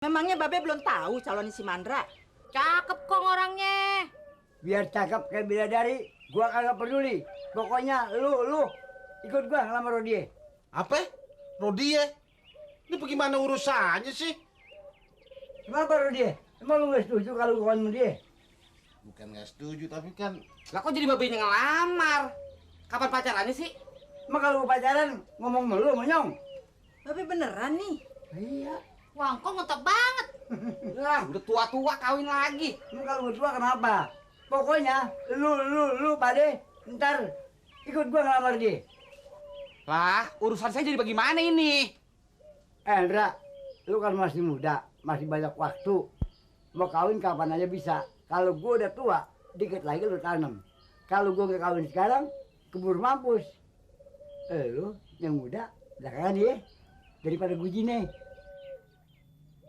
Memangnya Babe belum tahu calon si Mandra? Cakep kok orangnya. Biar cakep kayak bidadari, gua kagak peduli. Pokoknya lu ikut gua ngelamar dia. Apa? Rodie? Ini bagaimana urusannya sih? Kenapa dia? Emang lu gak setuju kalau gua sama dia? Bukan nggak setuju, tapi kan Lah kok jadi babenya ngelamar? Kapan pacarannya sih? Emang kalau gua pacaran ngomong mulu monyong? Babe beneran nih. Iya. Wah, kok ngetop banget. Lah, udah tua-tua kawin lagi. Emang kalau gua tua kenapa? Pokoknya lu pade ntar ikut gua ngelamar dia. Lah, urusan saya jadi bagaimana ini? Indra, lu kan masih muda, masih banyak waktu. Mau kawin kapan aja bisa. Kalau gua udah tua, dikit lagi lu tanam. Kalau gua nggak kawin sekarang, keburu mampus. Lu yang muda, belakangan ya, daripada gue jine.